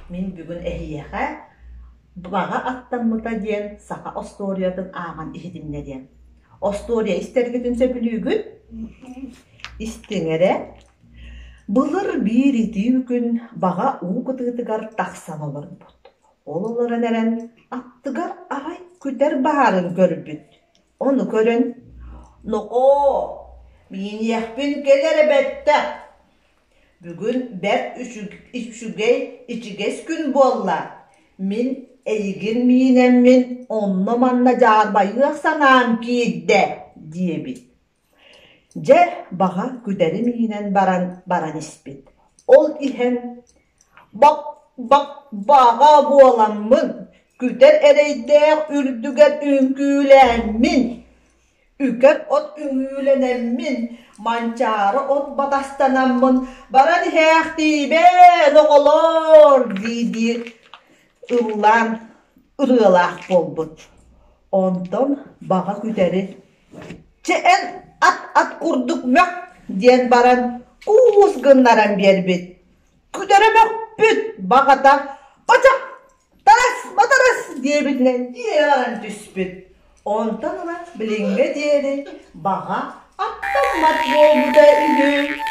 Мин бүгүн эһиэхэ Баҕа аттаммыта диэн саха остуоруйатын ааҕан иһитиннэриэм. Остуоруйа истэргитин сөбүлүүгүт? Истиҥ эрэ. Былыр биир итии күн баҕа уу кытыытыгар тахсан олорбут. Ол олорон эрэн аттыгар арай күтэр баарын көрбүт. Ону көрөн, «Нохоо, мииниэхпин кэл эрэ бэттэх, Бүгүн бэрт үчүгэй ичигэс күн буолла, мин эйигин миинэммин онно-манна дьаарбайыах санаам киирдэ» диэбит. Дьэ, баҕа күтэри миинэн баран баран испит. Ол иһэн «Бак-бак баҕа буоламмын, күтэр эрэйдээх үрдүгэр үҥкүүлээммин, Үкэр от үҥүүлэнэммин, манчаары от батастанаммын баран иһээхтиибэн, оҕолоор дии-дии ыллаан ырыалаах буолбут. Онтон баҕа күтэри «Чэ эн ат-ат курдук мөх» диэн баран куус гыннаран биэрбит. Күтэрэ мөхпүт, баҕата «Бачах Тарас, батарас диэбитинэн тиэрэ баран түспүт. Онтон ыла билиҥҥэ диэри баҕа аттаммат буолбута үһү.